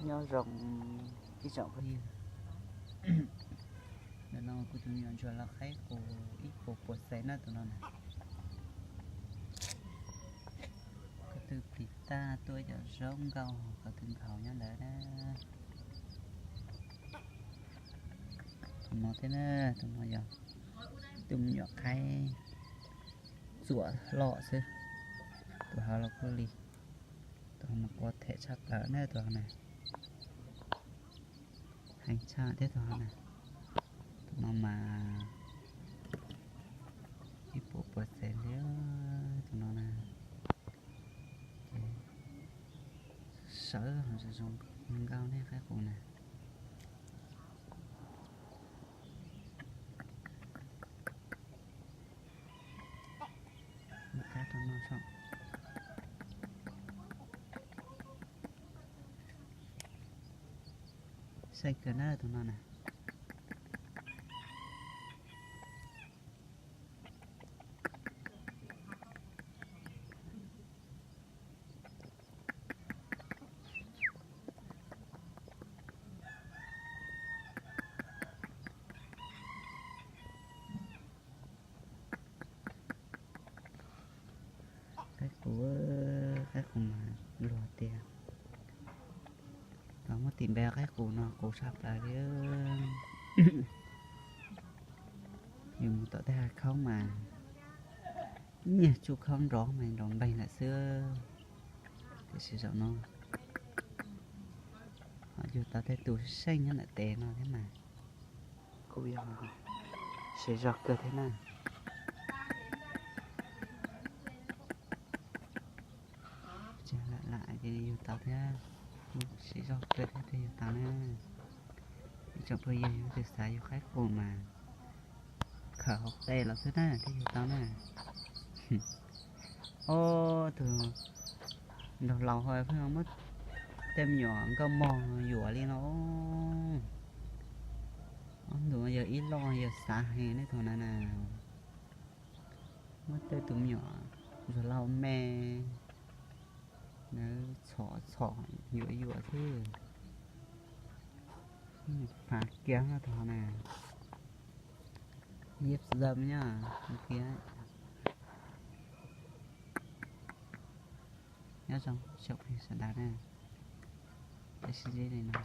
Nyob zoo ib tsoom phooj ywg, ntawm no kuv tus me nyuam ntsuag los qaib qus ib puas puas xees na tus no na. Ko tw plis tag tuaj cov zaub nkauj ko tw nkhaus nyob ntawd na. Tus no thiab na, tus no yog tus me nyuam qaib txuam loj xwb. Tus hauv los kuj li, tus hauv mas qua them tshaj plaws na tus hauv na. Heev tshaj thiab tus hauv na. Tus no mas ib puas puas xees li tus no na. Ces sawv ho zoo zoo nkauj ne qaib qus na. Kab rau no so. Sai kawg na tus no na. Qaib qus, qaib qus mas luag tiag. Tau muab tis npe qaib qus no qus tshaj plaws li. Yus mus tom tej hav khoob mas nyiag tsuj khoob nrov mas nrov npeeg lawm xwb. Tiam sis zaum no ho yug tau tej tus seej nyob ntawm tes no thiab mas kuj yog siv zog kawg thiab na. Lam lam ces yug tau thiab, siv zog kawg thiab thiaj yug tau na. Ib tsoom phooj ywg, yog leej twg xav yug qaib qus mas khawm hauv tes los xwb na thiaj yug tau na. Ob tug nraug laus ho pheej muab tej me nyuam nkauj mog yuam li no. Ob tug yawg ib loj yawg xav heev nej tus na na. Muab tej tus me nyuam ntsuag laus me na txhom txhom yuam yuam xwb. Fav kiag no tus hov na. Yeb zam nyob kiag. Nyob zoo tsoom phooj ywg sawv daws na. Peb sib ntsib li no.